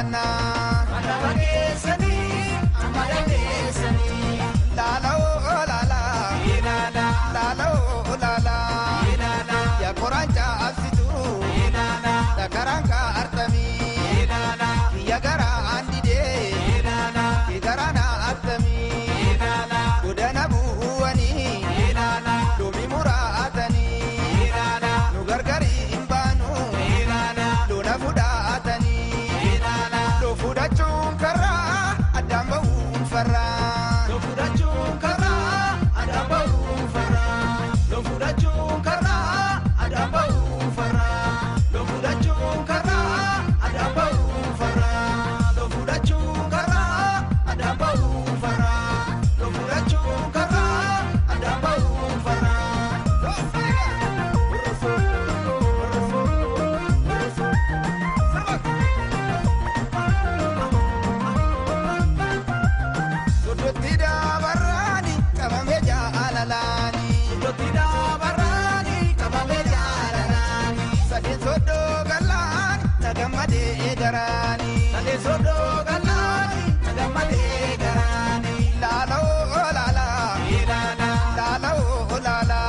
dhaabannaa. Alaabaa keessanii amma dandeessanii. Laala oo laala. Ilaala. Laala oo laala. Ilaala. Yaa qoraan absituu. Ilaala. Dakaraan ka artamii. Ilaala. Kiyya garaa andidee. Ilaala. Kigarana attamii. Ilaala. Godana bu'uwanii. Ilaala. Loomi muraatanii. Ilaala. Nu gargari hin baanu. Ilaala. Lola fudhatanii. Ilaala. Loo fudhachuun karaa addaan ba'uun farraa. Loo fudhachuun karaa addaan ba'uun farraa. Loo fudhachuun karaa addaan ba'uun farraa. Loo fudhachuun karaa addaan ba'uun farraa. Loo fudhachuun karaa addaan ba'uun farraa. Loo fudhachuun karaa addaan ba'uun farraa. Soddootti daabarraani qabamee jaalalaani. Soddootti daabarraani qabamee jaalalaani. Sadeen soddoo galaani na gammadee garaani. Sadeen soddoo galaani na gammadee garaani. Laala oo laala. Ilaala. Laala oo laala.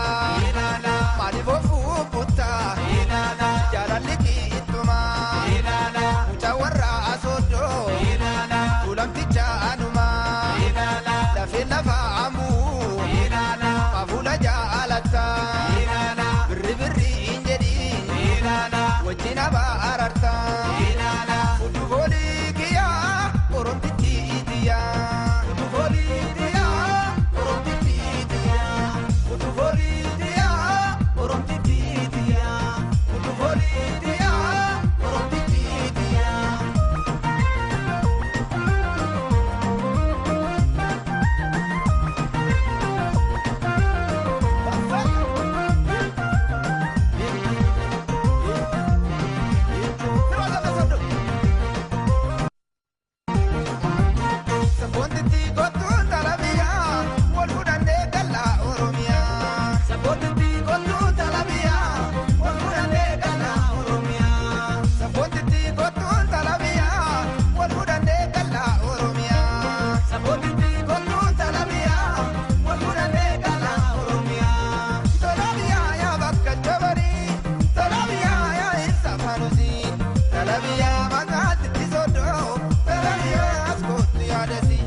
Ilaala. Maaliif of buttaa? Ilaala. Jaalalli kiittumaa. Ilaala. Mucaa warra soddoo. Ilaala. Tuulamticha anumaa. Ilaala. Lafee lafa amuu. Ilaala. Afuula jaalatta. Ilaala. Birri birri hin jedhiin. Ilaala. Wajjin abaa ararta. Ilaala. Utufoolii kiyyaa oromtitti itiyaa. Utufoolii tiyaa oromtitti tiyaa. Utufoolii tiyaa oromtitti tiyaa. Utufoolii tiyaa oromtitti tiyaa. Sabboontitti kottuun talabiyaa wal fudhannee gallaa Oromiyaa. Sabboontitti kottuu talabiyaa wal fudhannee gallaa Oromiyaa. Sabboontitti kottuun talabiyaa wal fudhannee gallaa Oromiyaa. Sabboontitti kottuu talabiyaa wal fudhannee gallaa Oromiyaa. Talabiyaa yaa bakka jabarii talabiyaa yaa ibsa fanusi talabiyaa maqaatti soddoo talabiyaa askootti yaadasi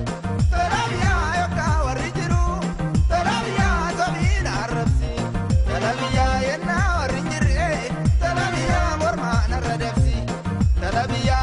talabiyaa yookaan warri jiru talabiyaa sobiin arrabsi talabiyaa yennaa warri hin jirre talabiyaa mormaa narra dabsi talabiyaa.